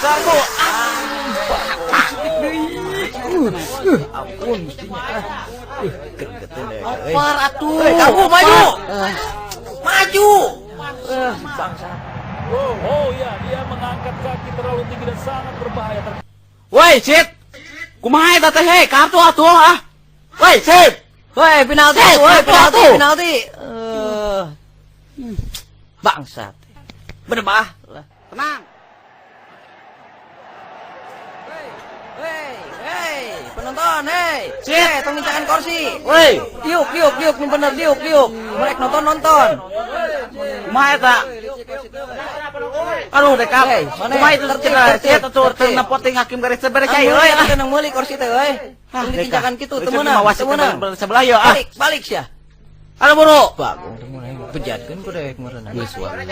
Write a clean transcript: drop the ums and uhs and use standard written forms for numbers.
Kartu. Ampun mestinya. Gregetan deh. Oper atuh. Hei, kamu maju. Maju. Bangsa. Oh ya, dia mengangkat kaki terlalu tinggi dan sangat berbahaya. Woi, Sip. Kumaha eta teh, hei? Kartu atuh ah. Woi, Sip. Woi, penalti, Sip, woi, kartu penalti, atuh. Penalti. Bangsat. Bener bah. Lah. Tenang. Hei, hei, penonton, hei. Sip. Hei, tong ngincakan kursi. Woi, Diuk, diuk, diuk, nu bener diuk, diuk. Mereka nonton, nonton. Kumaha eta? Aduh, dekap. Hei, mana? Kumaha itu Tertib, cenah? tertib, Sip atuh tertib. teu nepoting hakim garis teh bere cai Anu euy. meuli, anu meuli kursi teh euy. Ah, Tong deka. ditinjakan kitu teu Teu meunang, teu meunang. sebelah ya ah. Balik, balik sia. Aduh, buru. Bagong teu meunang. Bejatkeun ku dewek meureun. Geus wae.